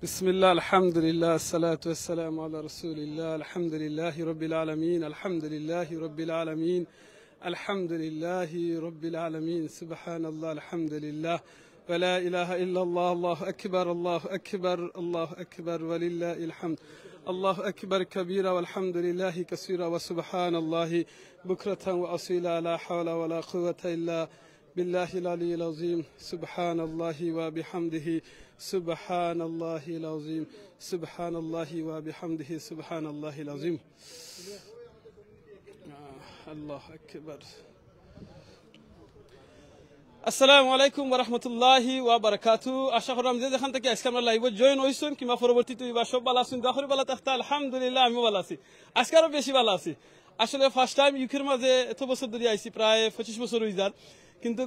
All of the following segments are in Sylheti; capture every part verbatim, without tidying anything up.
بسم الله، الحمد لله، الصلاة والسلام على رسول الله، الحمد لله رب العالمين، الحمد لله رب العالمين، الحمد لله رب العالمين. سبحان الله، الحمد لله، ولا إله إلا الله، الله أكبر، الله أكبر، الله أكبر، ولله الحمد. الله أكبر كبيرا، والحمد لله كثيرا، وسبحان الله بكرة وأصيلا. لا حول ولا قوة إلا بالله العلي العظيم. سبحان الله وبحمده. سبحان الله العظيم. سبحان الله وبحمده. سبحان الله العظيم. আহ, আল্লাহু আকবার। আসসালামু আলাইকুম ওয়া রাহমাতুল্লাহি ওয়া বারাকাতুহু। আশা করলাম যে যেখান থাকি আজকে আমরার live-ও join অইছইন কিংবা পরবর্তীতে অইবা, সব ভালা আছইন, দোয়া করি ভালা থাকতা। আলহামদুলিল্লাহ, আমিও ভালা আছি, আজকে আরো বেশি ভালা আছি। আসলে first time UK-র মাঝে এত বছর ধরি আইছি, প্রায় পঁচিশ বছর অই যার, কিন্তু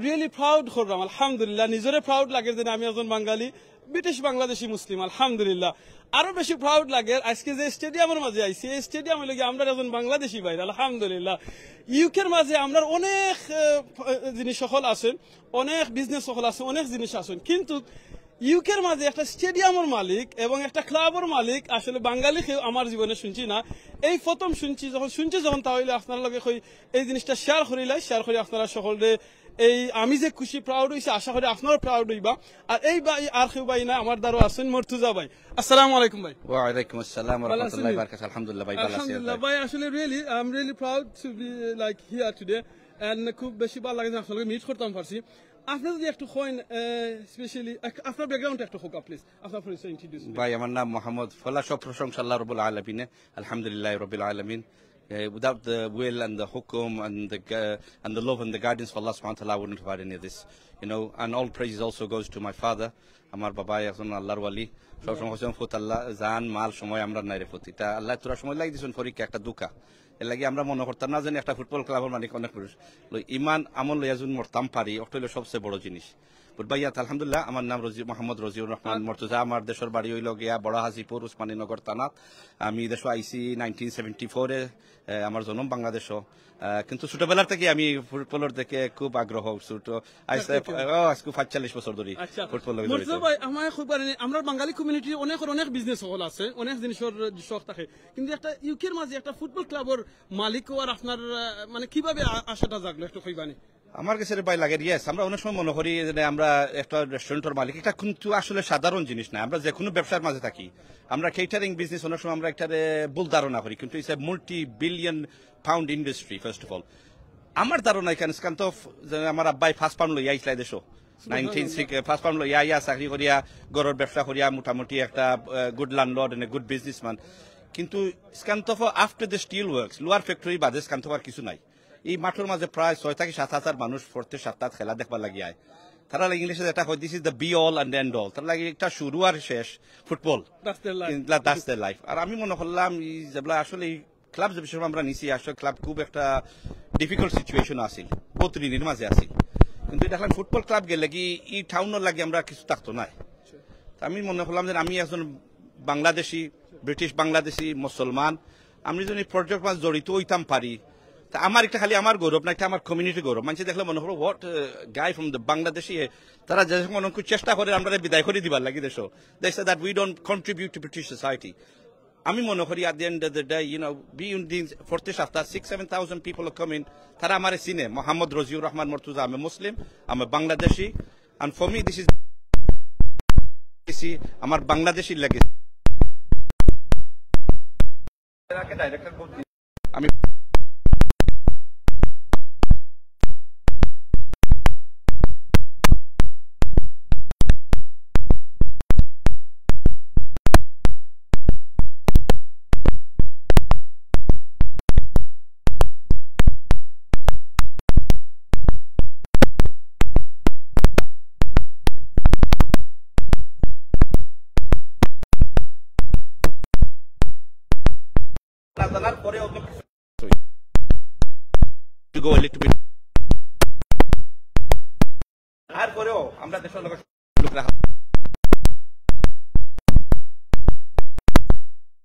really proud করলাম, আলহামদুলিল্লাহ। নিজরে proud লাগে যে আমি একজন বাঙালি, ব্রিটিশ বাংলাদেশি মুসলিম, আলহামদুলিল্লাহ। আরো বেশি proud লাগে আজকে যে stadium-র মাঝে আইছি, এই stadium অইলো গিয়া আমরার একজন বাংলাদেশি ভাইর, আলহামদুলিল্লাহ। UK-র মাঝে আমরার অনেক আহ, জিনিস সকল আছইন, অনেক business সকল আছে, অনেক জিনিস আছইন, কিন্তু UK-র মাঝে একটা stadium-র মালিক এবং একটা club-র মালিক আসলে বাঙালি কেউ আমার জীবনে শুনছি না। এই প্রথম শুনছি, যখন শুনছি যখন, তা অইলে আপনারার লগে কই এই জিনিসটা share করিলাই, share করি আপনারা সকলরে এই আমি যে খুশি, proud অইছি, আশা করি আপনারাও proud অইবা। আর এই ভাই আর কেউ ভাই না, আমার দ্বারো আছইন মর্তুজা ভাই। আসসালামু আলাইকুম ভাই। ওয়ালাইকুম আসসালাম ওয়া ভালা আছইন রাহমাতুল্লাহি নি? ওয়া বারাকাতুহু। আলহামদুলিল্লাহ ভাই, ভালা আছি আলহামদুলিল্লাহ ভাই। ভাই, আসলে really, I'm really proud to be, like, here today and খুব বেশি ভালা লাগে যে আপনার লগে meet করতাম পারছি। আপনি যদি একটু কইন, আহ, specially এক-, আপনার background একটু হোক, please, আপনার পরিচয় introduce করুন। ভাই, আমার নাম মোহাম্মদ ফলা, সব প্রশংসা আল্লাহ রব্বুল আলামিনে, আলহামদুলিল্লাহ রব্বিল আলামিন। Uh, without the will and the hukum and the gu- and the love and the guidance of Allah subhanahu wa ta'ala, I wouldn't have had any of this. You know, and all praises also goes to my father. আমার বাবা একজন আল্লাহর ওয়ালি। সবসময় কইছেন, "ফুত আল্লাহ, জান, মাল, সময় আমরার নাই রে ফুত।" ইটা আল্লাহ থুড়া সময় লাগি দিছইন পরীক্ষা, একটা ধোঁকা। এর লাগি আমরা মনো করতাম না যেন একটা football club-র মালিক অনেক মানুষ। লো, ইমান আমল লইয়া যুদি মরতাম পারি, ওটা অইলো সবচেয়ে বড় জিনিস। But ভাইয়া, আলহামদুলিল্লাহ, আমার নাম রজি-, মোহাম্মদ রজিউর রহমান মর্তুজা। আমার দেশর বাড়ি অইলো গিয়া বড় হাজিপুর, উসমানীনগর থানা। আমি দেশো আইছি nineteen seventy-four-এ। আহ, আমার জন্ম বাংলাদেশো। আহ, কিন্তু ছোটবেলার থাকি আমি football-র দিকে খুব আগ্রহ। ছোট, আইজ, আচ্ছা, আচ্ছা। ও, আইজ খুব পাঁচচল্লিশ বছর ধরি আচ্ছা। Football লগে জড়িত। মর্তুজা ভাই, আমার খুব মানে, আমরার বাঙালি community-র অনেক, অনেক business সকল আছে, অনেক জিনিসর শখ থাকে, কিন্তু একটা UK-র মাঝে একটা football club-র মালিক অওয়ার আপনার, আহ, মানে, কিভাবে আ-, আশাটা জাগলো, একটু কইবানি? আমার কাছে রে ভাই লাগে, yes, আমরা অনেক সময় মনো করি যে আমরা একটা restaurant-র মালিক, ইটা কিন্তু আসলে সাধারণ জিনিস না। আমরা যে কোনো ব্যবসার মাঝে থাকি, আমরা catering business অনেক সময় আমরা ইটারে ভুল ধারণা করি, কিন্তু it's a multi billion pound industry, first of all. আমার ধারণা ইখান স্কান্ত যে আমার আব্বায় first pound লইয়া আইছলা দেশো, nineteen six, first pound লইয়া আইয়া চাকরি করিয়া, ঘরর ব্যবসা করিয়া মোটামুটি একটা, আহ, good landlord and a good businessman। কিন্তু স্কান্তফ after the steel works, লোহার factory বাদে স্কান্তফ আর কিছু নাই। এই মাঠর মাঝে প্রায় ছয় থাকি সাত হাজার মানুষ প্রত্যেক সপ্তাহ খেলা দেখবার লাগি আয়। তারা লাগে ইংলিশে যেটা কয়, "This is the be all and end all।" তার লাগি একটা শুরু আর শেষ football। That's their life। That's their life। আর আমি মনো করলাম, এই যেবলা আসলে এই club যে বিষয়ে আমরা নিছি, আসলে club খুব একটা difficult situation আছিল, বহুত ঋণের মাঝে আছিল। কিন্তু ইটা দেখলাম football club গেলে কি এই town-র লাগি আমরা কিছু থাকতো না। তা আমি মনো করলাম যে আমি একজন বাংলাদেশি, ব্রিটিশ বাংলাদেশি মুসলমান, আমি যদি project মাঝে জড়িত অইতাম পারি, তা আমার একটা খালি আমার গৌরব না, একটা আমার community গৌরব। মানষে দেখলে মনো করবো, "What a guy from the Bangladeshi।" তারা যে সময় অনেক চেষ্টা করে আমরা বিদায় করি দিবার লাগি দেশো, they say that we don't contribute to British society। আমি মনো করি at the end of the day, you know, being these প্রতি সপ্তাহ six, seven thousand people are coming, তারা আমারে চিনে, মোহাম্মদ রজিউর রহমান Murtaza, I'm a Muslim, I'm a Bangladeshi, and for me this is আমার বাংলাদেশি legacy। আমি তারপরেও আমরা দেশর লগে লোকরা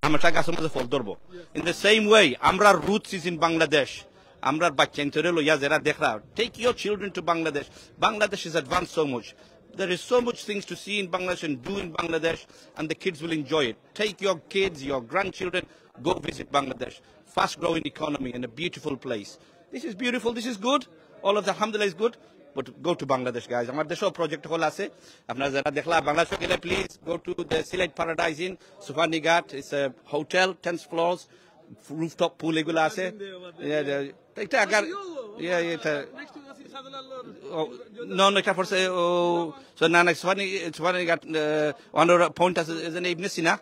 হামেশা গাছর মাঝে ফল ধরবো। In the same way, আমরার roots is in Bangladesh। আমরার বাচ্চাইন্তরে লইয়া যেরা দেখরা, take your children to Bangladesh. Bangladesh is advanced so much. There is so much things to see in Bangladesh and do in Bangladesh, and the kids will enjoy it. Take your kids, your grandchildren, go visit Bangladesh. Fast growing economy and a beautiful place. This is beautiful, this is good. All of the alhamdulillah is good. But go to Bangladesh, guys. আমার দেশেও প্রজেক্ট হল আছে। আপনারা যারা দেখলা বাংলাদেশে গেলে, please go to the Sylhet Paradise Inn, Sufanighat. It's a hotel, ten floors, rooftop pool এগুলো আছে। Yeah, yeah. এটা আগার ইয়া, ইয়া, এটা ও, না, না, এটা পড়ছে ও সো না, না, সুফানি সুফানি ঘাট। ওনার পয়েন্ট আছে, এই যে ইবনে সিনা,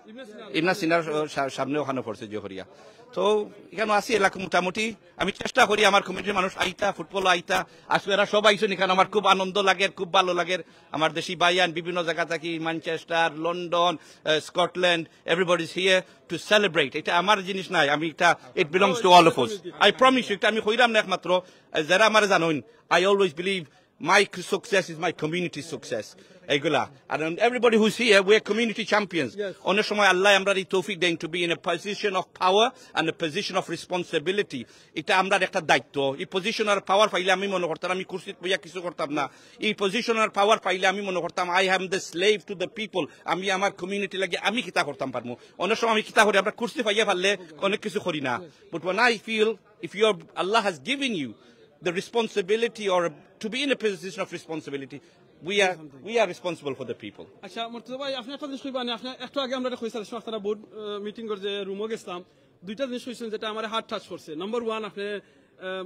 ইবনে সিনার সা- সামনে ওখানে পড়ছে জোহরিয়া। তো এখানে আসি এলাকা মোটামুটি। আমি চেষ্টা করি আমার কমিউনিটির মানুষ আইতা, ফুটবল আইতা, আসলে এরা সব আইসেন এখানে। আমার খুব আনন্দ লাগে, খুব ভালো লাগে। আমার দেশি ভাইয়ান বিভিন্ন জায়গা থাকি, Manchester, London, Scotland, everybody is here to celebrate. এটা আমার জিনিস নাই, আমি এটা, it belongs to all of us. I promise you, এটা আমি কইলাম না একমাত্র, আহ, যারা আমার জানেন, I always believe my success is my community success. এইগুলা। And everybody who's here, we are community champions. অনেক সময় আল্লাহ আমরা এই তৌফিক দেন to be in a position of power and a position of responsibility. এটা আমরা একটা দায়িত্ব। এই পজিশন আর পাওয়ার পাইলে আমি মনে করতাম আমি কুর্সিত বইয়া কিছু করতাম না। এই পজিশন আর পাওয়ার পাইলে আমি মনে করতাম I am the slave to the people. আমি আমার কমিউনিটি লাগে আমি কিতা করতাম পারমু। অনেক সময় আমি কিতা করি, আমরা কুর্সি পাইয়া পারলে অনেক কিছু করি না। But when I feel if you are, Allah has given you the responsibility or to be in a position of responsibility, we are we are responsible for the people. আচ্ছা মুর্তজা ভাই, আপনি একটা জিনিস কইবা না? আপনি একটু আগে আমরা কইছিলাম, আপনারা বোর্ড মিটিং করে যে রুমও গেছিলাম, দুইটা জিনিস কইছেন যেটা আমার হার্ট টাচ করছে। নাম্বার ওয়ান, আপনি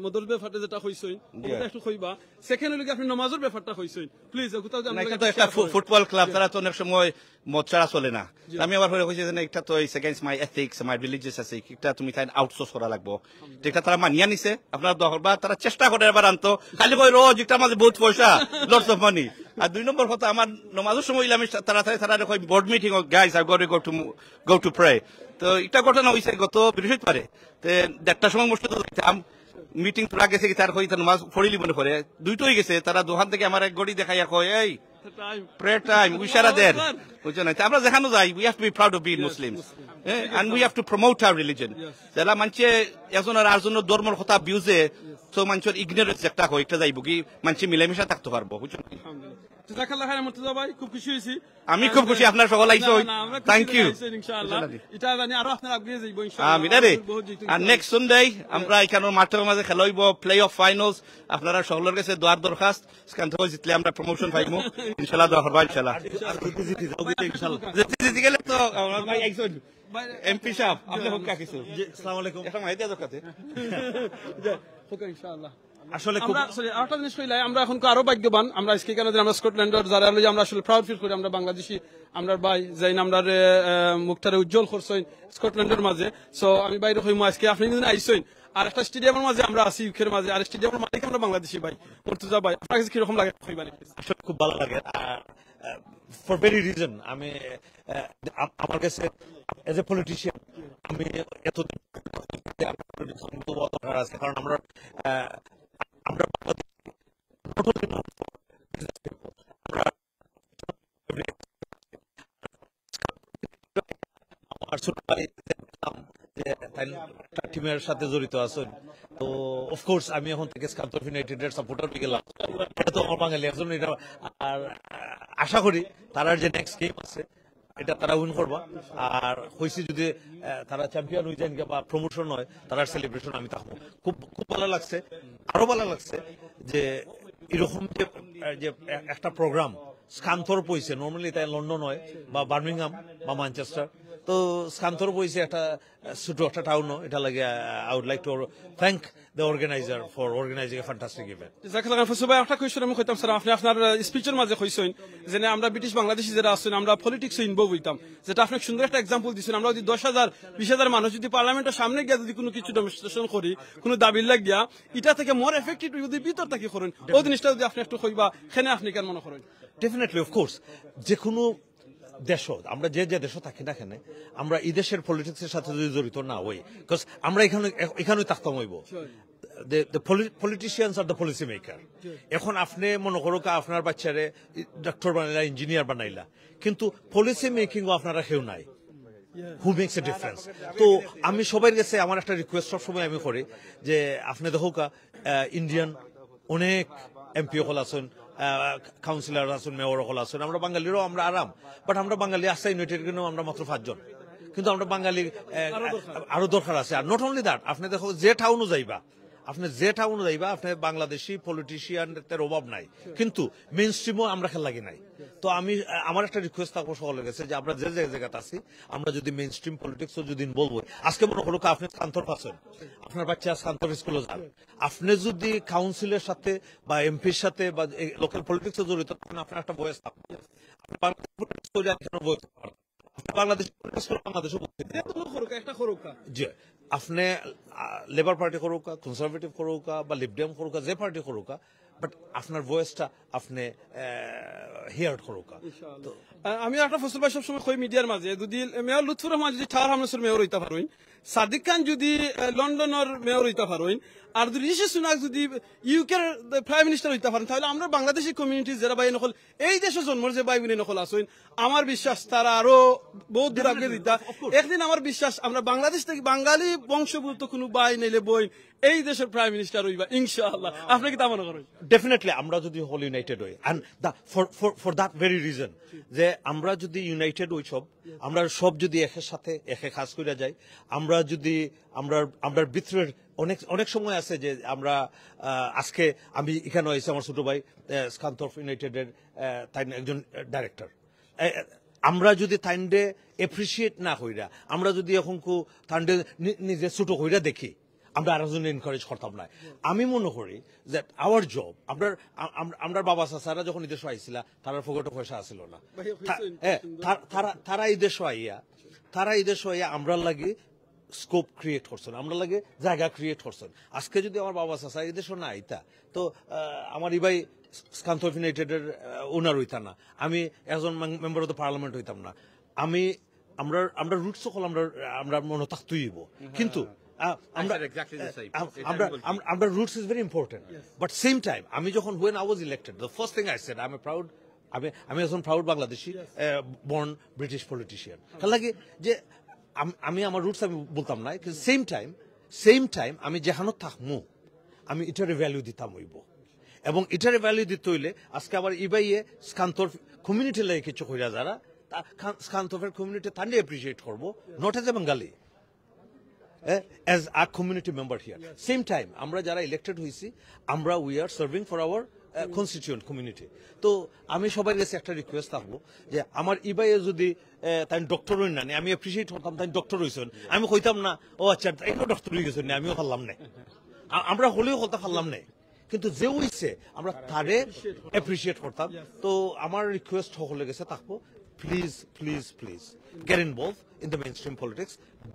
মদর ব্যাপারে যেটা কইছেন, ওটা একটু কইবা। সেকেন্ড হইল কি, আপনি নামাজের ব্যাপারটা কইছেন, প্লিজ। না, এটা তো একটা ফুটবল ক্লাব, তারা তো অনেক সময় মদ ছাড়া চলে না। আমি আবার পরে কইছি যে না, এটা তো it's against my ethics, my religious ethics, এটা তুমি তাই আউটসোর্স করা লাগবো। এটা তারা মানিয়া নিছে, আপনারা দখল বা তারা চেষ্টা করে এবার আনতো, খালি কই রোজ এটার মাঝে বহুত পয়সা, lots of money। আর দুই নম্বর কথা, আমার নমাজের সময় হইলে আমি তারা তারা তারা কই board meeting, guys, I got to go to go to pray। তো এটা ঘটনা হইছে গত বৃহস্পতিবারে। তে দেড়টার সময় মসজিদে যাইতাম, মিটিং তোরা গেছে কি তার কই তার নমাজ পড়িলি মনে করে দুইটা হয়ে গেছে, তারা দোকান থেকে আমার এক ঘড়ি দেখাইয়া কয়, এই প্রে টাইম, ইশারা দের। বুঝছো না? তে আমরা যেখানে যাই, we have to be proud of being Muslims. হ্যাঁ, and we have to promote our religion. যারা মানছে একজন আর আরজনের ধর্মর কথা বিউজে, তো মানছের ইগনোরেন্স একটা হয়, একটা যাইব কি মানছে মিলামিশা থাকতে পারবো, বুঝছো না? জাজাকাল্লাহ খাইরান মুর্তজা ভাই, খুব খুশি হইছি। আমি খুব খুশি আপনার সকল আইসো। Thank you. ইনশাআল্লাহ। এটা জানি আরো আপনারা আগে যাইবো ইনশাআল্লাহ। আমিন। আরে, আর নেক্সট সানডে আমরা এখানে মাঠের মাঝে খেলাইব প্লে অফ ফাইনালস। আপনারা সকলের কাছে দোয়ার দরখাস্ত, সেখান থেকে জিতলে আমরা প্রমোশন পাইবো ইনশাআল্লাহ, দোয়া করবা ইনশাআল্লাহ। আর যদি জিতি যাও, জিতে ইনশাআল্লাহ। জিতে জিতে গেলে তো আমার ভাই একজন এমপি সাহেব, আপনি হোক কিছু। জি, আসসালামু আলাইকুম। এখন মাইদিয়া দরকার। ওকে, ইনশাআল্লাহ। আসলে খুব আমরা, সরি, আরেকটা জিনিস কইলাই, আমরা এখন আরো ভাগ্যবান। আমরা আজকে কেন আমরা স্কটল্যান্ডর যারা লই আমরা আসলে প্রাউড ফিল করি। আমরা বাংলাদেশি, আমরা ভাই যাইন আমরা মুখটারে উজ্জ্বল করছইন স্কটল্যান্ডর মাঝে। সো আমি বাইরে কইমু আজকে আপনি যদি আইছইন, আর একটা স্টেডিয়ামের মাঝে আমরা আছি, ইউকের মাঝে, আর স্টেডিয়ামের মালিক আমরা বাংলাদেশি ভাই, মুর্তজা ভাই, আপনার কাছে কিরকম লাগে কইবা নি? আসলে খুব ভালো লাগে। ফর ভেরি রিজন আমি আহ, আম- আমার কাছে এজ এ পলিটিশিয়ান আমি এতদিন আছে, কারণ আমরা আহ, আমরা not only known for business people, আমরা আমার ছোট ভাই দেখলাম যে তাই একটা টিমের সাথে জড়িত আছেন। তো অফকোর্স আমি এখন থেকে স্কান্তর ইউনাইটেডের সাপোর্টার হয়ে গেলাম। এটা তো আমার বাঙালি একজন, এটা আর আহ, আশা করি তারার যে নেক্সট গেম আছে এটা তারা উইন করবা। আর হইছে যদি আহ, তারা চ্যাম্পিয়ন হয়ে যায় বা প্রমোশন হয়, তারার সেলিব্রেশন আমি থাকবো। খুব খুব ভালো লাগছে, আরো ভালো লাগছে যে এরকম যে আহ, যে এ- একটা প্রোগ্রাম স্কান্তর পইছে, নর্মালি তাই লন্ডন হয় বা বার্মিংহাম বা ম্যানচেস্টার। তো স্কান্তর পইছে একটা আহ, ছোট একটা টাউন, এটা লাগে I would like to thank the organizer for organizing a fantastic event. জাজাকাল্লাহ খাইরান। ফসু ভাই, একটা কোয়েশ্চন আমি কইতাম স্যার, আপনি আপনার স্পিচের মাঝে কইছেন যে না, আমরা ব্রিটিশ বাংলাদেশি যারা আছেন আমরা পলিটিক্সে ইনভলভ হইতাম, যেটা আপনি সুন্দর একটা এক্সাম্পল দিচ্ছেন। আমরা যদি দশ হাজার বিশ হাজার মানুষ যদি পার্লামেন্টের সামনে গিয়া যদি কোনো কিছু ডেমনস্ট্রেশন করি কোনো দাবির লাগিয়া, এটা থেকে মোর এফেক্টেড যদি ভিতর থাকি করেন, ওই জিনিসটা যদি আপনি একটু কইবা, কেনে আপনি কেন মনে করেন? ডেফিনেটলি, অফকোর্স, যে কোনো দেশ, আমরা যে যে দেশে থাকি না কেন, আমরা এই দেশের পলিটিক্সের সাথে যদি জড়িত না হই, বিকজ আমরা এখানে এখানেই থাকতাম হইব। The politicians are the policy maker. এখন আপনি মনে করুক আপনার বাচ্চারে ডক্টর বানাইলা, ইঞ্জিনিয়ার বানাইলা, কিন্তু পলিসি মেকিং ও আপনারা কেউ নাই। Who makes a difference? তো আমি সবার কাছে আমার একটা রিকোয়েস্ট সবসময় আমি করি যে আপনি দেখুক, ইন্ডিয়ান অনেক এমপি অকল আছেন, কাউন্সিলর আছইন, মেয়র অকল আছইন, আমরা বাঙালিরও আমরা আরাম, বাট আমরা বাঙালি আস্তা ইউনাইটেড কিংডম আমরা মাত্র পাঁচজন, কিন্তু আমরা বাঙালি আহ, আরো দরকার আছে। আর নট অনলি দ্যাট, আপনি দেখো যে টাউনও যাইবা, আপনি যে টাউনও যাইবা, আপনি বাংলাদেশি পলিটিশিয়ানদের অভাব নাই, কিন্তু মেইন স্ট্রিমও আমরা খেল লাগি নাই। তো আমি আহ, আমার একটা রিকোয়েস্ট থাকবো সকলের কাছে যে আমরা যে যে জায়গাতে আছি, আমরা যদি মেইন স্ট্রিম পলিটিক্সও যদি ইনভলভ হই, আজকে মনে করুক আপনি স্কান্তর আছইন, আপনার বাচ্চা স্কান্তর স্কুলে যান, আপনি যদি কাউন্সিলের সাথে বা এমপির সাথে বা লোকাল পলিটিক্সে জড়িত থাকেন, আপনার একটা ভয়েস থাকবে। আপনি বাংলাদেশ পলিটিক্স তৈরি আর এখানে ভয়েস থাকবে। আপনি বাংলাদেশ পলিটিক্স করে বাংলাদেশও বলতে পারবেন। যে কোনো করুক, একটা করুক না। যে আপনি লেবার পার্টি করুকা, কনজারভেটিভ করুকা বা লিবারেল করুকা, যে পার্টি করুকা, বাট আপনার ভয়েসটা আপনি হিয়ার্ড করুকা। ইনশাআল্লাহ। আহ, আমি একটা ফসল ভাই সবসময় কই মিডিয়ার মাঝে, যদি মেয়র লুৎফর রহমান যদি টাওয়ার হামলেসর মেয়র হইতা পারইন, সাদিক খান যদি আহ, লন্ডনর মেয়র হইতা পারইন, আর যদি ঋষি সুনাক যদি ইউকের প্রাইম মিনিস্টার হইতা পারইন, তাহলে আমরা বাংলাদেশি কমিউনিটি যারা ভাই অকল, এই দেশে জন্মর যে ভাই বোন অকল আছইন, আমার বিশ্বাস তারা আরো বহুত দূর আগে দিতা। একদিন আমার বিশ্বাস আমরা বাংলাদেশ থেকে বাঙালি বংশোদ্ভূত কোনো ভাই নাইলে বইন এই দেশের প্রাইম মিনিস্টার হইবা ইনশাআল্লাহ। আপনি কিতা মনে করেন? ডেফিনেটলি আমরা যদি অল ইউনাইটেড হই, and the for for for that very reason, যে আমরা যদি ইউনাইটেড হই সব, আমরা সব যদি একের সাথে একে কাজ করে যাই, আমরা যদি আমরা আমরা ভিতরের অনেক অনেক সময় আছে যে আমরা আহ, আজকে আমি এখানে আছি, আমার ছোট ভাই আহ, স্কান্তর ইউনাইটেডের আহ, তাই একজন ডাইরেক্টর, আমরা যদি তাইনরে অ্যাপ্রিশিয়েট না কইরা, আমরা যদি এখন কু তাইনরে নি- নিজে ছোট কইরা দেখি, আমরা আরো জন এনকারেজ করতাম না। আমি মনে করি যে আওয়ার জব, আমরা আম- আমরা বাবা চাচারা যখন এই দেশে আইছিলা, তারার পকেটে পয়সা আছিল না। তারা এই দেশে আইয়া, তারা এই দেশে আইয়া আমরার লাগি স্কোপ ক্রিয়েট করছেন, আমরার লাগি জায়গা ক্রিয়েট করছেন। আজকে যদি আমার বাবা চাচা এই দেশে না আইতা, তো আহ, আমার ইবাই স্কান্তর ইউনাইটেডের ওনার হইতা না, আমি একজন মেম্বার অফ দ্য পার্লামেন্ট হইতাম না। আমি আমরা আমরা রুটস সকল আমরা আমরা মনে থাকতেই হইব, কিন্তু আহ, আমরা Exactly the same. আহ, আমরা আমরা- আমরা roots is very important, but same time আমি যখন, when I was elected, the first thing I said, I'm a proud, আমি আমি একজন প্রাউড বাংলাদেশি, বর্ন ব্রিটিশ পলিটিশিয়ান। তার লাগে যে আম- আমি আমার রুটস আমি বলতাম না, কিন্তু সেম টাইম সেম টাইম আমি যেখানো থাকমু, আমি এটারে ভ্যালু দিতাম হইব। এবং এটারে ভ্যালু দিতে হইলে আজকে আবার ইবাইয়ে স্কান্তর কমিউনিটি লাগে কিছু কইরা যারা, স্কান্তফের কমিউনিটি তান্ডে অ্যাপ্রিশিয়েট করবো, not as a Bangali, as a community member here. Same time আমরা যারা ইলেক্টেড হইছি, আমরা we are serving for our constituent community. তো আমি সবার কাছে একটা রিকোয়েস্ট থাকবো যে আমার ইবাইয়ে যদি আহ, তাই ডক্টর হইন না নি, আমি অ্যাপ্রিশিয়েট করতাম তাই ডক্টর হইছেন, আমি কইতাম না ও আচ্ছা তাই ডক্টর হয়ে গেছেন নি, আমিও পারলাম না। আ- আমরা হলেও কথা পারলাম না, কিন্তু যে হইছে আমরা তারে অ্যাপ্রিশিয়েট করতাম। তো আমার রিকোয়েস্ট সকলের কাছে থাকবো, please please please get involved in the mainstream politics,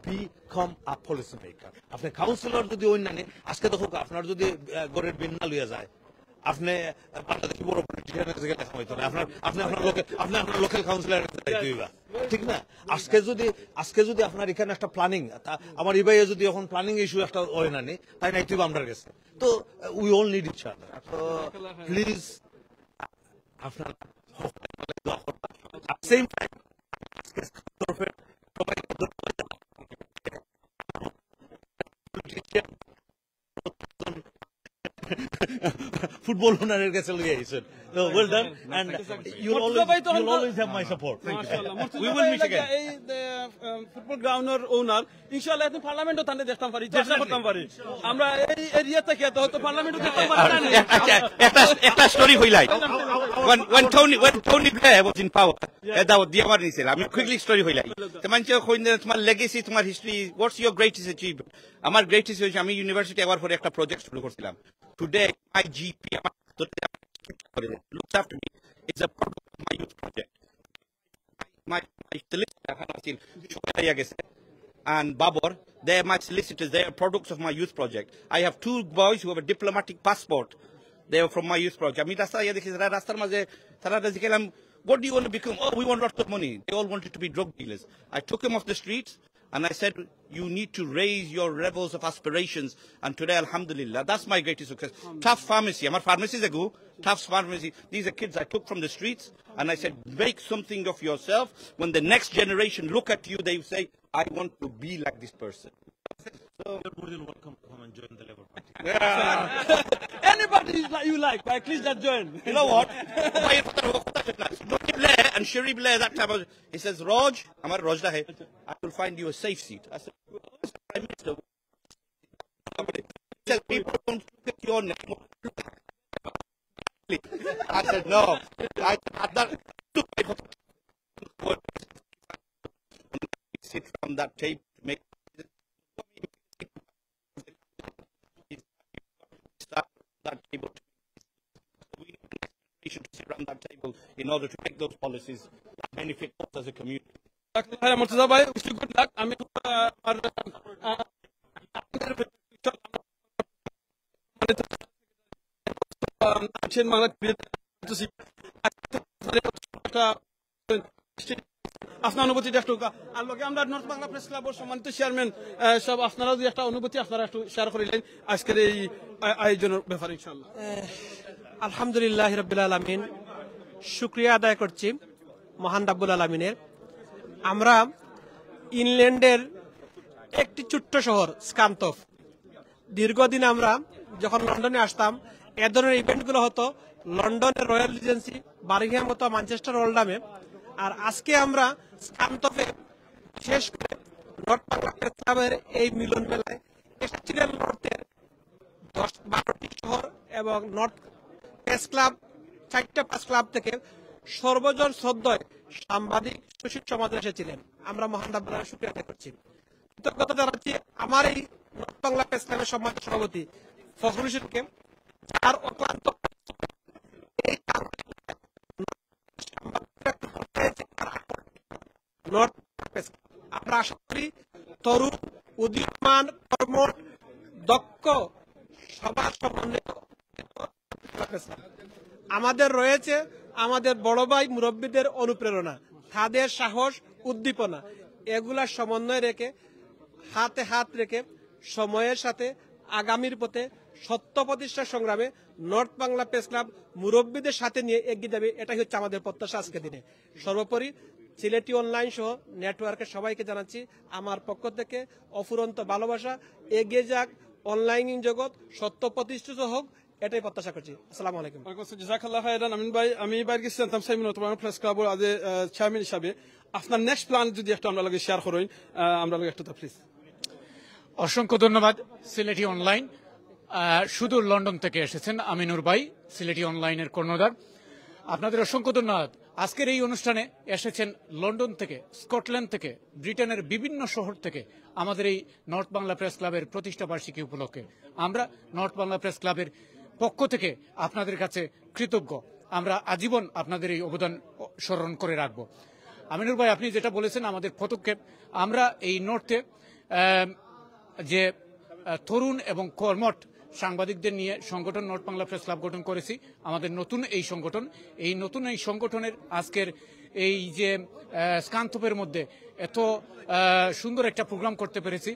become a policy maker. আপনি কাউন্সিলর যদি হইন না নি, আজকে দেখো আপনার যদি আহ, ঘরের বিল না লইয়া যায়, আপনি বাংলাদেশি বড় পলিটিশিয়ানের কাছে গেলে কামাইতো না, আপনার আপনি আপনার লোকাল আপনি আপনার লোকাল কাউন্সিলর কাছে যাইতে হইবা, ঠিক না? আজকে যদি আজকে যদি আপনার এখানে একটা প্ল্যানিং, আমার ইবাইয়ে যদি এখন প্ল্যানিং ইস্যু একটা হয় না নি, তাই নাই তুই আমরার কাছে। তো we all need each other. তো প্লিজ আপনার সেম টাইম আজকে তরফে সবাই ফুটবল ওনারের কাছে লই আইছেন। তো well done, and you'll always, you'll always have my support. We will meet again. এই ফুটবল গ্রাউন্ডের ওনার, ইনশাআল্লাহ এখন পার্লামেন্টও তাহলে দেখতাম পারি, চর্চা করতাম পারি। আমরা এই এরিয়া থেকে তো হয়তো পার্লামেন্টও দেখতাম পারি না। একটা একটা স্টোরি হইলাই। When when Tony when Tony Blair was in power, এ দাও দিয়া আমার নিছিল। আমি কুইকলি স্টোরি হইলাই। তো মানছে কইন যে তোমার লেগেসি, তোমার history, what's your greatest achievement? আমার গ্রেটেস্ট হয়েছে আমি ইউনিভার্সিটি আওয়ার পরে একটা প্রজেক্ট শুরু করছিলাম। Today my GP আমার looks after me is a product of my youth project. My my solicitor খান আছেন, সবাই আইয়া গেছে। And Babur, they are my solicitors, they are products of my youth project. I have two boys who have a diplomatic passport. They are from my youth project. আমি রাস্তা আইয়া দেখি তারা রাস্তার মাঝে তারা জিজ্ঞাসা, what do you want to become? Oh, we want lots of money. They all wanted to be drug dealers. I took them off the streets and I said, you need to raise your levels of aspirations. And today, alhamdulillah, that's my greatest success. Tufts Pharmacy, আমার ফার্মেসি যেগু, Tufts Pharmacy. These are kids I took from the streets and I said, make something of yourself. When the next generation look at you, they say, I want to be like this person. You're more than welcome to come and join the Labour Party. Anybody is like you like, but at least that join. You know what? By your father, don't blame and Sherry Blair that time. I was- He says, "Raj, আমার রোজটা হে, I will find you a safe seat." I said, "Prime Minister." He says, "People don't look at your name." I said, "No." I said, "At that, sit from that table to make start that table. We need to sit around that table in order to make those policies that benefit us as a community." হ্যাঁ, মুর্তজা ভাই, wish you good luck. আমি খুব, আহ, আমার, আহ, আছেন বাংলা একটা আপনার অনুভূতিটা একটু, আর লগে আমরা নর্থ বাংলা প্রেস ক্লাবর সম্মানিত চেয়ারম্যান, আহ, সব আপনারা যদি একটা অনুভূতি আপনারা একটু শেয়ার করিলেন আজকের এই আ-, আয়োজনের ব্যাপারে ইনশাআল্লাহ। আলহামদুলিল্লাহ রাব্বিল আলামিন, শুকরিয়া আদায় করছি মহান রাব্বুল আলামিনের। আমরা ইংল্যান্ডের একটি ছোট্ট শহর স্কান্তফ। দীর্ঘদিন আমরা যখন লন্ডনে আসতাম, এ ধরনের ইভেন্টগুলো হতো লন্ডনের রয়্যাল রিজেন্সি, বার্মিংহাম অথবা ম্যানচেস্টার ওল্ডহামে। আর আজকে আমরা স্কান্তফে, বিশেষ করে নর্থ বাংলা প্রেস ক্লাবের এই মিলন মেলায় এসেছিলেন নর্থের দশ বারোটি শহর এবং নর্থ প্রেস ক্লাব, চারটা প্রেস ক্লাব থেকে সর্বজন শ্রদ্ধেয় সাংবাদিক সুশীল সমাজ এসেছিলেন। আমরা মহান রাব্বুল আলামিনের শুকরিয়া আদায় করছি, কৃতজ্ঞতা জানাচ্ছি আমার এই নর্থ বাংলা প্রেস ক্লাবের সম্মানিত সভাপতি ফখরুল হোসেনকে, যার অক্লান্ত এই নর্থ প্রেস ক্লাব। আমরা আশা করি তরুণ, উদীয়মান, কর্মঠ, দক্ষ, সবার সমন্বয়। আমাদের রয়েছে আমাদের বড় ভাই মুরব্বীদের অনুপ্রেরণা, তাদের সাহস, উদ্দীপনা, এগুলা সমন্বয় রেখে, হাতে হাত রেখে, সময়ের সাথে আগামীর পথে সত্য প্রতিষ্ঠার সংগ্রামে নর্থ বাংলা প্রেস ক্লাব মুরব্বীদের সাথে নিয়ে এগিয়ে যাবে, এটাই হচ্ছে আমাদের প্রত্যাশা আজকের দিনে। সর্বোপরি সিলেটি অনলাইন সহ নেটওয়ার্কের সবাইকে জানাচ্ছি আমার পক্ষ থেকে অফুরন্ত ভালোবাসা। এগিয়ে যাক অনলাইন জগৎ, সত্য প্রতিষ্ঠিত হোক, এটাই প্রত্যাশা করছি। আসসালামু আলাইকুম। ওয়ালাইকুম আসসালাম, জাযাকাল্লাহ খাইরান। আমিন ভাই, আমি বাইরে গেছি জানতাম সাইমন তোমার প্রেস ক্লাবর আজ চেয়ারম্যান হিসাবে আপনার নেক্সট প্ল্যান যদি একটু আমরা লগে শেয়ার করেন, আহ, আমরা লগে একটু প্লিজ। অসংখ্য ধন্যবাদ সিলেটি অনলাইন। আহ, সুদূর লন্ডন থেকে এসেছেন আমিনুর ভাই, সিলেটি অনলাইনের কর্ণধার। আপনাদের অসংখ্য ধন্যবাদ। আজকের এই অনুষ্ঠানে এসেছেন লন্ডন থেকে, স্কটল্যান্ড থেকে, ব্রিটেনের বিভিন্ন শহর থেকে আমাদের এই নর্থ বাংলা প্রেস ক্লাবের প্রতিষ্ঠা বার্ষিকী উপলক্ষে। আমরা নর্থ বাংলা প্রেস ক্লাবের পক্ষ থেকে আপনাদের কাছে কৃতজ্ঞ। আমরা আজীবন আপনাদের এই অবদান স্মরণ করে রাখব। আমিনুর ভাই, আপনি যেটা বলেছেন, আমাদের পদক্ষেপ, আমরা এই নর্থে, আহ, যে, আহ, তরুণ এবং কর্মঠ সাংবাদিকদের নিয়ে সংগঠন নর্থ বাংলা প্রেস ক্লাব গঠন করেছি। আমাদের নতুন এই সংগঠন, এই নতুন এই সংগঠনের আজকের এই যে, আহ, স্কান্তপের মধ্যে এত, আহ, সুন্দর একটা প্রোগ্রাম করতে পেরেছি।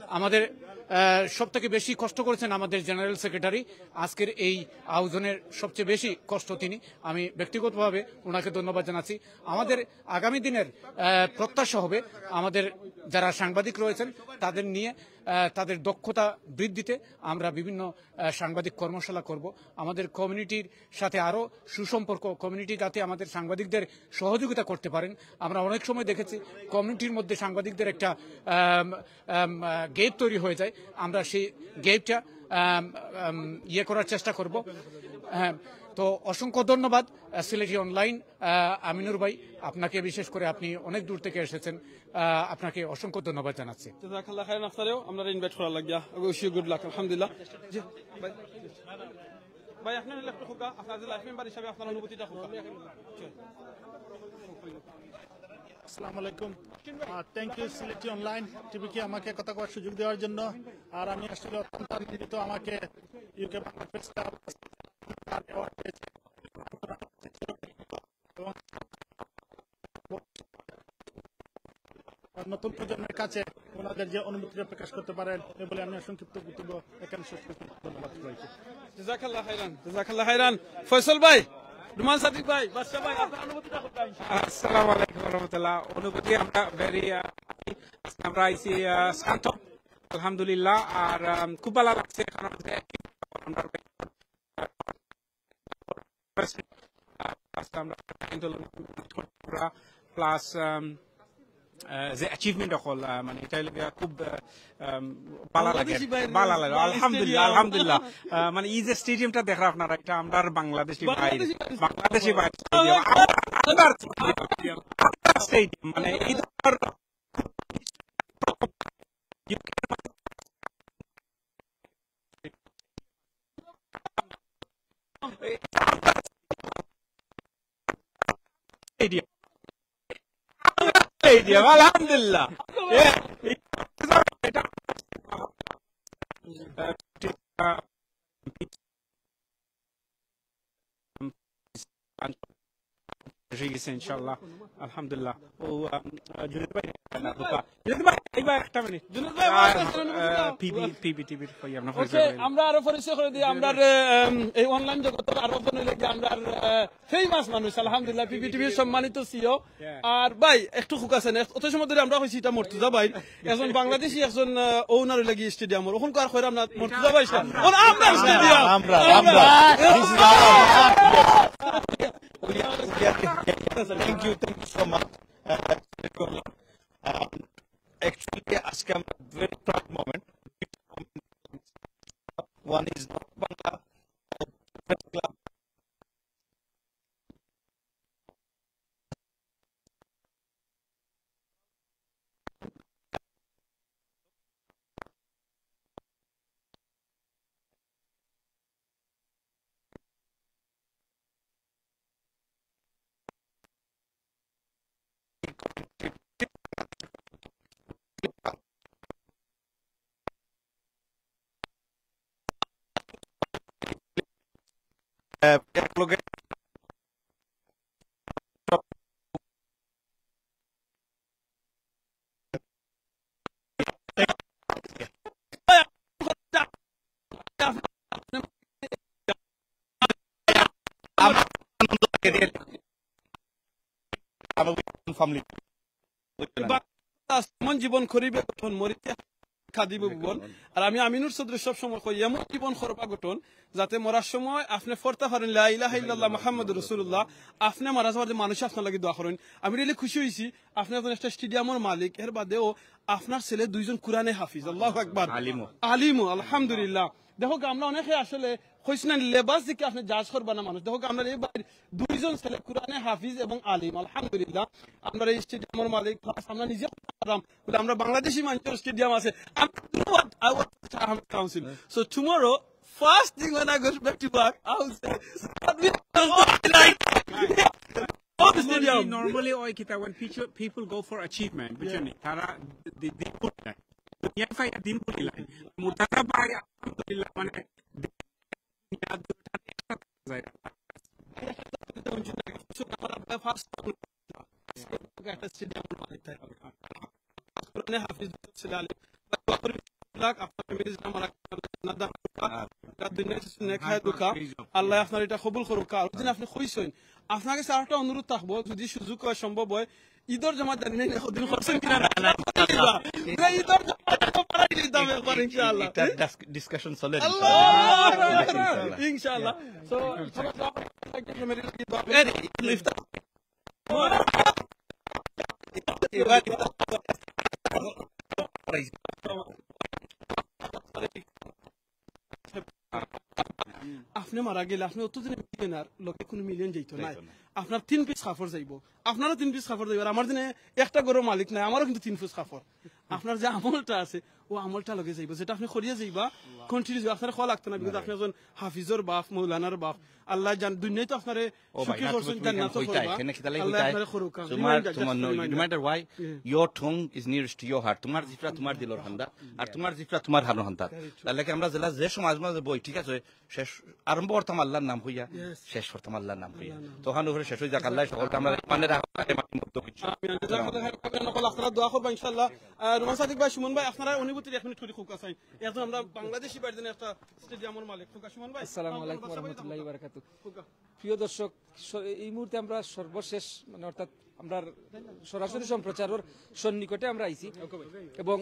আমাদের, আহ, সব থেকে বেশি কষ্ট করেছেন আমাদের জেনারেল সেক্রেটারি। আজকের এই আয়োজনের সবচেয়ে বেশি কষ্ট তিনি। আমি ব্যক্তিগতভাবে ওনাকে ধন্যবাদ জানাচ্ছি। আমাদের আগামী দিনের, আহ, প্রত্যাশা হবে আমাদের যারা সাংবাদিক রয়েছেন তাদের নিয়ে, আহ, তাদের দক্ষতা বৃদ্ধিতে আমরা বিভিন্ন, আহ, সাংবাদিক কর্মশালা করব। আমাদের কমিউনিটির সাথে আরও সুসম্পর্ক, কমিউনিটি যাতে আমাদের সাংবাদিকদের সহযোগিতা করতে পারেন। আমরা অনেক সময় দেখেছি কমিউনিটির মধ্যে সাংবাদিকদের একটা, আম, আম, আহ, গ্যাপ তৈরি হয়ে যায়। আমরা সেই গ্যাপটা, আম, আম, ইয়ে করার চেষ্টা করব। হ্যাঁ, তো অসংখ্য ধন্যবাদ, আহ, সিলেটি অনলাইন, আহ, আমিনুর ভাই, আপনাকে বিশেষ করে, আপনি অনেক দূর থেকে এসেছেন, আহ, আপনাকে অসংখ্য ধন্যবাদ জানাচ্ছি। জাযাকাল্লাহ খাইরান। আপনারেও আমরা ইনভাইট করার লাগিয়া, উইশ ইউ গুড লাক। আলহামদুলিল্লাহ। জি ভাই, ভাই, আপনার একটু হোক, আপনার লাইফ মেম্বার হিসাবে আপনার অনুভূতিটা হোক। আসসালামু আলাইকুম। থ্যাংক ইউ সিলেটি অনলাইন টিভিকে আমাকে কথা কওয়ার সুযোগ দেওয়ার জন্য। আর আমি আসলে অত্যন্ত আনন্দিত, আমাকে ইউকে বাংলা প্রেস ক্লাব অ্যাওয়ার্ড পেয়েছে। এবং নতুন প্রজন্মের কাছে ওনাদের যে অনুভূতিটা প্রকাশ করতে পারেন, এ বলে আমি সংক্ষিপ্ত বক্তব্য এখানে শেষ করছি। ধন্যবাদ সবাইকে। জাযাকাল্লাহ খাইরান, জাযাকাল্লাহ খাইরান। ফয়সল ভাই, রুমান সাদিক ভাই, বাদশা ভাই, আপনার অনুভূতিটা কোথায়? আসসালামু আলাইকুম রহমতুল্লাহ। অনুভূতি আমরা ভেরি, আজকে আমরা আইছি, আহ, স্কান্তপ। আলহামদুলিল্লাহ। আর আম, খুব ভালা লাগছে, কারণ যে আমরা, আহ, আমরা প্লাস যে অ্যাচিভমেন্ট অকল, আহ, মানে, ইটা অইলো গিয়া খুব, আহ, আম, ভালা লাগে, বাংলাদেশি ভাইর ভালা লাগে। আলহামদুলিল্লাহ, স্টেডিয়াম। আলহামদুলিল্লাহ। আহ, মানে, এই যে স্টেডিয়ামটা দেখরা আপনারা, ইটা আমরার বাংলাদেশি ভাই, বাংলাদেশি ভাই। বাংলাদেশি ভাই স্টেডিয়াম। আমরার, আমরার স্টেডিয়াম, মানে, এই ধরনের স্টেডিয়াম। স্টেডিয়াম, আলহামদুলিল্লাহ। এ, হয়ে গেছে ইনশাআল্লাহ, আলহামদুলিল্লাহ। ও, আম, আহ, জুনেদ ভাই, না, দুকা। জুনেদ ভাই, এইবার একটা মিনিট। জুনেদ ভাই, আমার কাছে অনুরোধ আহ, করলাম। পিবি, পিবি টিভির ভাই, আমরা ওকে, পরিচয় করি। আমরা আরো পরিচয় করে দিই। আমরা, আহ, উম, এই অনলাইন জগতে আরো জন অইলে কি আমরা, আহ, ফেমাস মানুষ, আলহামদুলিল্লাহ, পিবি টিভির সম্মানিত সিইও। Yeah. আর ভাই, একটু খুক আছে না, অত সময় ধরে আমরা কইছি ইটা মর্তুজা ভাই, একজন বাংলাদেশি, একজন, আহ, ওনার অইলে কি স্টেডিয়ামর, ওখান আর কইরা আমরা মর্তুজা ভাই সাহেব। ওখান আপনার স্টেডিয়াম। আমরা, আমরা। This is our, we are, we are, thank you, thank you so much. Uh, um, actually, আজকে আমরা very proud moment. One is not Bangla Press Club. আহ, এক লগে আমার family। এমন জীবন করিবে গঠন, মরিতে কাঁদিব ভুবন। আর আমি আমিনুর চৌধুরী সব সময় কই, এমন জীবন করবা গঠন, যাতে মরার সময় আপনি পড়তা পারেন, "লা ইলাহা ইল্লাল্লাহ মুহাম্মাদুর রাসূলুল্লাহ।" আপনি মারা যাওয়ার যে মানুষ আপনার লাগি দোয়া করেন। আমি really খুশি হইছি, আপনি একজন একটা স্টেডিয়ামর মালিক, এর বাদেও আপনার ছেলে দুইজন কোরআনে হাফিজ, আল্লাহু আকবার। আলিমও। আলিমও, আলহামদুলিল্লাহ। দেখো, আমরা অনেকে আসলে কইছি না, লেবাস দেখে আপনি জাজ করবা না মানুষ। দেখো, আমরা এই বাড়ির দুইজন ছেলে কোরআনে হাফিজ এবং আলিম, আলহামদুলিল্লাহ। আমরা এই স্টেডিয়ামর মালিক, plus আমরা নিজে করতাম, বলে আমরা বাংলাদেশি মানুষের স্টেডিয়াম আছে। আমরা, you know what? I want to tell Ahmed Council. So tomorrow, first thing when I go back to work, I will say, "What we like?" Of the stadium. Normally, normally, ওই কিতা, when people, people go for achievement, বুঝছনি? তারা দি-, দি-, দুনিয়া ফাইয়া দিন বলি লাগে। মুর্তাজা ভাই, আলহামদুলিল্লাহ, মানে, first কোরআনে হাফিজ ছিল আলী। আপনার ফ্যামিলি যারা মারা গেছে, আল্লাহ জান্নাত দান করুক। আল্লাহ দুনিয়া শেষে নেক হায়াত দেউক্কা। আল্লাহ আপনার ইটা কবুল করুক। আর ওই দিন আপনি কইছইন, আপনার কাছে আরেকটা অনুরোধ থাকবো, যদি সুযোগ হয়, সম্ভব হয়, ঈদর জামাত জানি না, কদিন করছেন কিনা না, না, না, না। না, ঈদর জামাত তো পারাই দিতাম একবার, ইনশাআল্লাহ। এটা ডাস-, ডিসকাশন চলে, আল্লাহ ইনশাআল্লাহ। আকবার। ইনশাআল্লাহ। So, সবাই দোয়া করবেন, ফ্যামিলি লাগি দোয়া করবেন। এই, ইফতার। এবার আপনি মারা গেলে আপনি অত দিনে মিলিয়নার, লগে কোনো মিলিয়ন যাইতো না। যাইতো না। আপনার তিন পিস কাপড় যাইবো, আপনারও তিন পিস কাপড় যাইবো। আর আমার দিনে একটা ঘরর মালিক নাই, আমারও কিন্তু তিন পিস কাপড়। আপনার যে আমলটা আছে, ও আমলটা লগে যাইবো, যেটা আপনি করিয়া যাইবা, কন্টিনিউ যাইবা। আপনার কওয়া লাগতো না, because আপনি একজন হাফিজর বাপ, মৌলানার বাপ। আল্লাহ জান, দুনিয়ায় তো আপনারে ও ভাই, সুখী না, তুমি, করছেন, তুমি জান্নাতও কইতায়, করবা। কেনে কিতা লাগি আল্লাহ কইতায়? আপনারে করুক, আমি তোমার, জান্নাত তোমার, no, you, you matter why, yeah, your tongue is nearest to your heart. তোমার জিফরা তোমার দিলর কান্দা, আর তোমার জিফরা তোমার হানর কান্দা। Very true. তার লাগি আমরা যেলা যে সমাজ মাঝে বই, ঠিক আছে, শেষ, আরম্ভ করতাম আল্লাহর নাম কইয়া, yes, শেষ করতাম আল্লাহর নাম কইয়া। আল্লাহর নাম। তখন উপরে শেষ হই যাক, আল্লাহ সকলকে আমরা মানে রাখা, মানে মতো কিছু। আমিন। জাযাকাল্লাহু খাইরান। আপনারা দোয়া করবা ইনশাআল্লাহ। আহ, রুমান সাদিক ভাই, সুমন ভাই, আপনারা উনি প্রতি এক মিনিট করি খোকা চাই। এখন আমরা বাংলাদেশি বাড়ির জন্য একটা স্টেডিয়ামর মালিক খোকা সুমন ভাই। আসসালামু আলাইকুম ওয়া রাহমাতুল্লাহি ওয়া বারাকাতুহু। খোকা। প্রিয় দর্শক, স-, এই মুহূর্তে আমরা সর্বশেষ, মানে, অর্থাৎ আমরা সরাসরি সম্প্রচারর সন্নিকটে আমরা আইছি এবং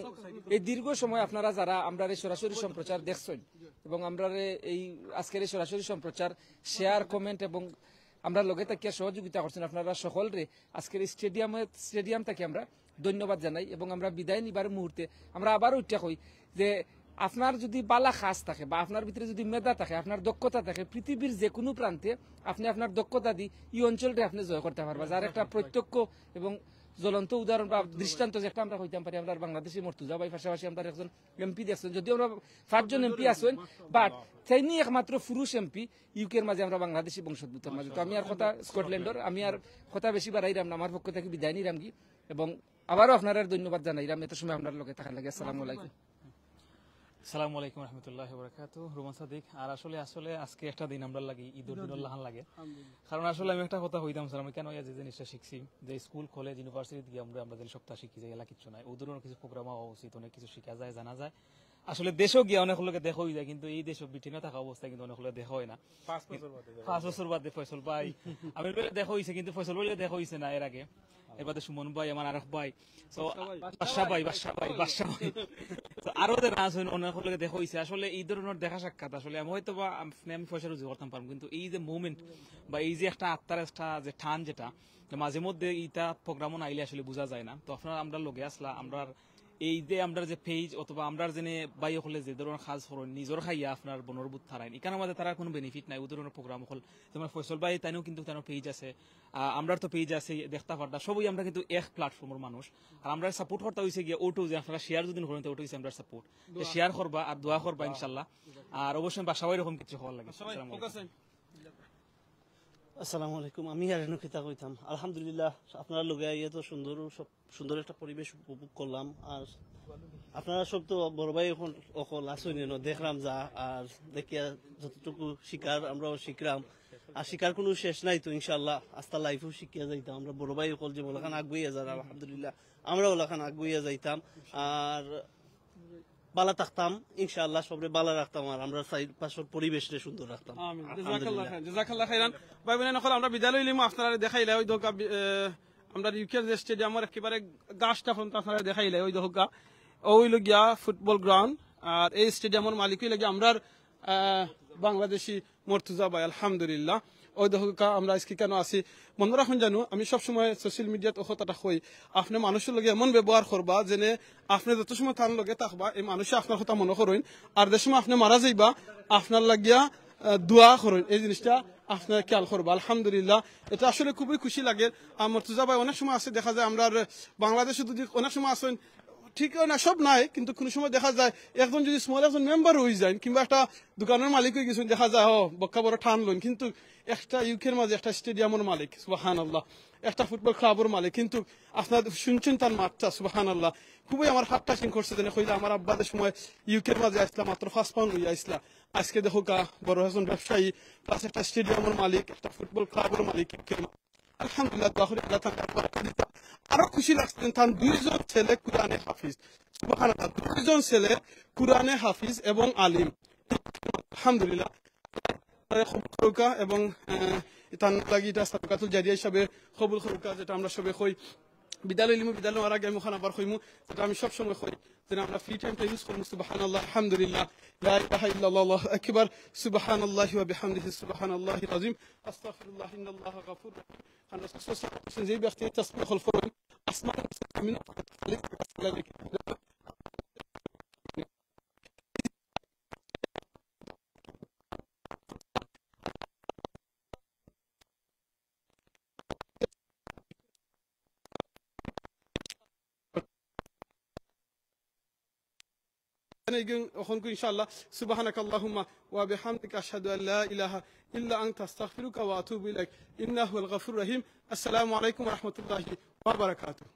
এই দীর্ঘ সময় আপনারা যারা আমরার এই সরাসরি সম্প্রচার দেখছেন এবং আমরার এই আজকের এই সরাসরি সম্প্রচার শেয়ার, কমেন্ট এবং আমরার লগে থাকিয়া সহযোগিতা করছেন, আপনারা সকলরে আজকের এই স্টেডিয়ামে, স্টেডিয়াম থাকি আমরা ধন্যবাদ জানাই এবং আমরা বিদায় নিবার মুহূর্তে আমরা আবার উঠিয়া কই যে আপনার যদি বালা কাজ থাকে বা আপনার ভিতরে যদি মেধা থাকে, আপনার দক্ষতা থাকে, পৃথিবীর যে কোনো প্রান্তে আপনি আপনার দক্ষতা দি এই অঞ্চলটা আপনি জয় করতে পারবা, যার একটা প্রত্যক্ষ এবং জ্বলন্ত উদাহরণ বা দৃষ্টান্ত যেটা আমরা কইতাম পারি, আমরা বাংলাদেশি মর্তুজা ভাই, পাশাপাশি আমরা একজন এমপি দেখছেন, যদিও আমরা পাঁচজন এমপি আছেন, বাট তিনি একমাত্র পুরুষ এমপি ইউকের মাঝে আমরা বাংলাদেশি বংশোদ্ভূতর মাঝে। তো আমি আর কথা স্কটল্যান্ডর, আমি আর কথা বেশি বাড়াইরাম না, আমার পক্ষ থেকে বিদায় নিরাম কি এবং আবারও আপনারার ধন্যবাদ জানাইরাম এত সময় আপনার লগে থাকার লাগি। আসসালামু আলাইকুম। আসসালামু আলাইকুম রহমতুল্লাহ বরকাত। রোমান সাদিক, আর আসলে, আসলে আজকে একটা দিন আমরা লাগি, ঈদর দিনর লাখান লাগে। কারণ আসলে আমি একটা কথা কইতাম স্যার, আমি কেন এই যে জিনিসটা শিখছি, যে স্কুল, কলেজ, ইউনিভার্সিটি গিয়া আমরা, আমরা যে সপ্তাহ শিখি যাই, এলা কিচ্ছু নাই। ওদেরও কিছু প্রোগ্রাম হওয়া উচিত, অনেক কিছু শিখা যায়, জানা যায়। আসলে দেশও গিয়া অনেক লোকে দেখা হয়ে যায়, কিন্তু এই দেশে ব্রিটেনে থাকা অবস্থায় কিন্তু অনেক লোকে দেখা হয় না। পাঁচ বছর বাদে দেখা পাঁচ হয়। বছর বাদে ফয়সল ভাই, আমি বলে দেখা হইছে, কিন্তু ফয়সল ভাই দেখা হইছে না এর আগে। এর বাদে সুমন ভাই, আমার আরেক ভাই, তো বাদশা ভাই, বাদশা ভাই, বাদশা ভাই। তো আরো যে রাজ হইন, অনেক লোকে দেখা হইছে। আসলে এই ধরনের দেখা সাক্ষাৎ আসলে আমি হয়তো বা আপনি আমি পয়সা রুজি করতাম পারবো, কিন্তু এই যে মুভমেন্ট বা এই যে একটা আত্মার একটা যে টান, যেটা যে মাঝে মধ্যে এইটা প্রোগ্রামও নাইলে আসলে বোঝা যায় না। তো আপনারা আমরা লগে আসলা, আমরা এই যে আমরার যে পেজ অথবা আমরার যেনে ভাই অকলে যে ধরনের কাজ করইন, নিজর খাইয়া আপনার বনর বুত থারাইন, এখানে মাঝে তারা কোনো বেনিফিট নাই। ও ধরনের প্রোগ্রাম অকল, যেমন ফয়সল ভাই তাইনও কিন্তু তাইনও পেজ আছে, আহ, আমরার তো পেজ আছে, দেখতা পারতা, সবই আমরা কিন্তু এক প্ল্যাটফর্মর মানুষ। আর আমরা সাপোর্ট করতে হইছে গিয়া ওটু যে আপনারা শেয়ার যদি করেন, তো ওটু হইছে আমরার সাপোর্ট। শেয়ার করবা আর দোয়া করবা ইনশাল্লাহ। আর অবশ্যই বাসা এরকম কিছু হওয়ার লাগে। আসসালামু আলাইকুম। আসসালামু আলাইকুম। আমি আর এনো কিতা কইতাম, আলহামদুলিল্লাহ, আপনারা লগে আইয়া তো সুন্দর সব সুন্দর একটা পরিবেশ উপভোগ করলাম। আর আপনারা সব তো বড় ভাই অখন অকল আছইন, এনো দেখলাম যা, আর দেখিয়া যতটুকু শিকার আমরাও শিখলাম। আর শিকার কোনো শেষ নাই তো, ইনশাআল্লাহ আস্তা লাইফও শিখিয়া যাইতাম। আমরা বড় ভাই অকল যে ওলাখান আগুইয়া যার, আলহামদুলিল্লাহ আমরা ওলাখান আগুইয়া যাইতাম। আর বালা থাকতাম, ইনশাআল্লাহ সবরে বালা রাখতাম, আর আমরা চাইর পাশর পরিবেশরে সুন্দর রাখতাম। আমিন। জাযাকাল্লাহ খাইরান, জাযাকাল্লাহ খাইরান। ভাই বোন অকল, আমরা বিদায় লইলিমু, আপনারা দেখাইলা ওই দোকা, আহ, আমরা ইউকের যে স্টেডিয়ামর একেবারে গাছটা পর্যন্ত আপনারা দেখাইলা ওই দোকা, ওই লগিয়া ফুটবল গ্রাউন্ড। আর এই স্টেডিয়ামর মালিক অইলা গিয়া আমরার, আহ, বাংলাদেশি মর্তুজা ভাই, আলহামদুলিল্লাহ। ওই দেখো কা, আমরা আজকে কেন আছি? মনে রাখুন জানো, আমি সবসময় সোশ্যাল মিডিয়াত ও কথাটা কই, আপনি মানুষর লগে এমন ব্যবহার করবা, যেনে আপনি যত সময় তার লগে থাকবা, এই মানুষে আপনার কথা মনে করইন। আর যে সময় আপনি মারা যাইবা, আপনার লাগিয়া, আহ, দোয়া করইন। এই জিনিসটা আপনারা খেয়াল করবা। আলহামদুলিল্লাহ, এটা আসলে খুবই খুশি লাগে। আর মর্তুজা ভাই, অনেক সময় আছে দেখা যায়, আমরা বাংলাদেশে যদি অনেক সময় আছেন, ঠিক হয় না, সব নাই, কিন্তু কোনো সময় দেখা যায় একজন যদি স্মল একজন মেম্বার হয়ে যায় কিংবা একটা দোকানের মালিক হয়ে গেছেন, দেখা যায়, ও, বক্কা বড় টান লইন, কিন্তু একটা ইউকের মাঝে একটা স্টেডিয়ামর মালিক, সুবহানাল্লাহ, একটা ফুটবল ক্লাবর মালিক, কিন্তু আপনারা শুনছেন তার মাতটা, সুবহানাল্লাহ। খুবই আমার হার্ট টাচিং করছে, যেনে কইলা, "আমার আব্বা যে সময় ইউকের মাঝে আসলাম, মাত্র পাঁচ পাউন্ড লইয়া আসলা, আজকে দেখো কা বড় একজন ব্যবসায়ী, প্লাস একটা স্টেডিয়ামর মালিক, একটা ফুটবল ক্লাবর মালিক ইউকের মাঝে।" আলহামদুলিল্লাহ, দোয়া করি আল্লাহ তাআলা বরকত দিতা। আরো খুশি লাগছে, তার দুইজন ছেলে কোরআনে হাফিজ। সুবহানাল্লাহ, দুইজন ছেলে কোরআনে হাফিজ এবং আলিম। আলহামদুলিল্লাহ। তারে কবুল করুকা এবং, আহ, তার লাগি এটা সাদকাতুল জারিয়া হিসাবে কবুল করুকা, যেটা আমরা সবে কই। বিদায় লইলিমু, বিদায় লওয়ার আগে আমি ওখানে আবার কইমু, যেটা আমি সব সময় কই, যেটা আমরা ফ্রি টাইমটা ইউজ করমু, সুবহানাল্লাহ, আলহামদুলিল্লাহ, লা ইলাহা ইল্লাল্লাহ, আল্লাহু আকবার, সুবহানাল্লাহি ওয়া বিহামদিহি, সুবহানাল্লাহিল আযীম, আস্তাগফিরুল্লাহ, ইন্নাল্লাহা গাফুর রাহিম। কারণ রাসূল সাল্লাল্লাহু আলাইহি ওয়াসাল্লাম যেই ব্যক্তি তাসবিহ অকল পড়েন, আসমান জমিন খালি অখন কই ইনশাআল্লাহ, সুবহানাকাল্লাহুম্মা ওয়া বিহামদিকা, আশহাদু আল্লা ইলাহা ইল্লা আনতা, আস্তাগফিরুকা ওয়া আতুবু ইলাইক, ইন্নাহু হুয়াল গাফুরুর রাহিম। আসসালামু আলাইকুম ওয়া রাহমাতুল্লাহি ওয়া বারাকাতুহু।